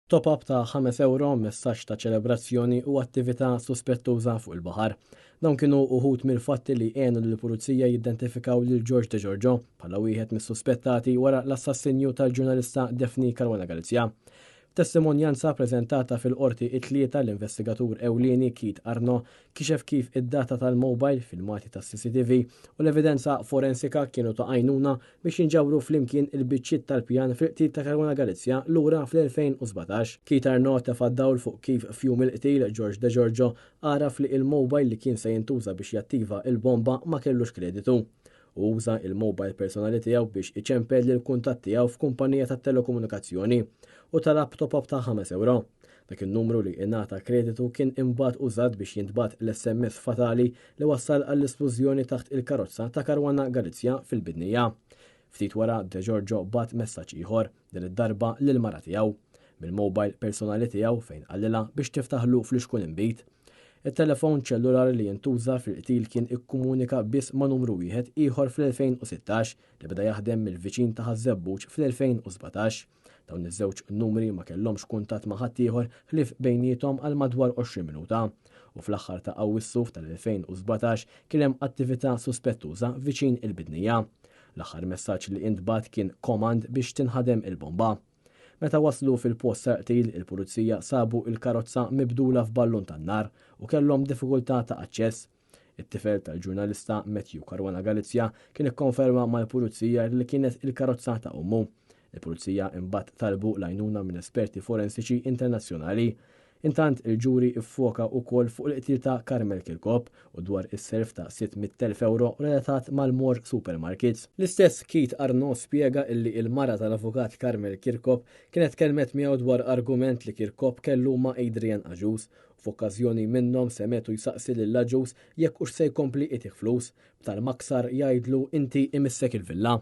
Top-up ta' 5 ewro, messaġġ ta' ċelebrazzjoni u attività suspettuża fuq il-baħar. Dawn kienu uħud mill-fatti li għenu lill-Pulizija jidentifikaw lil George De Giorgio bħala wieħed mis-suspettati wara l-assassinju tal-ġurnalista Daphne Caruana Galizia. F'testimonjanza preżentata fil-Qorti it-Tlieta, l-investigatur ewlieni Keith Arnaud kixef kif id-data tal-mobile, filmati tas-CCTV u l-evidenza forensika kienu ta' għajnuna biex jinġabru flimkien il-biċċiet tal-pjan fil-qtil ta' Caruana Galizia lura fl-2017. Keith Arnaud tefa' dawl fuq kif f'jum il-qtil George Degiorgio għaraf li il-mobile li kien se jintuża biex jattiva il-bomba ma kellux kreditu. U uża il-mobile personali tiegħu biex iċempel lil kuntatt tiegħu f'kumpanija tat-telekomunikazzjoni u talab top-up ta' 5 ewro. Dak in-numru li ingħata kreditu kien imbagħad użat biex jintbagħat l-SMS fatali li wassal għall-isplużjoni taħt il-karozza ta' Caruana Galizia fil-Bidnija. Ftit wara De Giorgio bagħat messaġġ ieħor, din id-darba lil mara tiegħu, mill-mobile personali tiegħu fejn qalilha biex tiftaħlu flixkun inbid. Il-telefon ċellulari li jintuża fil-qtil kien ikkomunika biss ma' numru wieħed ieħor fl-2016 li beda jaħdem mill-viċin ta' Ħaż-Żebbuġ fl-2017. Dawn iż-żewġ numri ma kellhomx kuntatt ma' ħaddieħor ħlief bejniethom għal madwar 20 minuta. U fl-aħħar ta' Awwissu tal-2017 kien hemm attività suspettuża viċin il-Bidnija. L-aħħar messaġġ li intbagħat kien komand biex tinħadem il-bomba. Meta waslu fil-post tal-qtil, il-pulizija sabu il-karozza mibdula f'ballun tan-nar u kellhom diffikultà ta' aċċess. It-tifel tal-ġurnalista Matthew Caruana Galizia kien ikkonferma mal-pulizija li kienet il-karozza ta' ommu. Il-pulizija imbagħad talbu l-għajnuna minn esperti forensiċi internazzjonali. Intant il-ġuri iffoka wkoll fuq il-qtil ta' Carmel Kirkop u dwar is-self ta' 600,000 euro relatat mal-More Supermarkets. L-istess Keith Arnaud spjega illi il-mara tal-avukat Carmel Kirkop kienet kelmet miegħu dwar argument li Kirkop kellu ma' Adrian Agius. F'okkażjoni minnhom semgħetu jsaqsi lil Agius jekk hux se jkompli itih flus, b'tal-maksar jgħidlu inti imissek il-villa.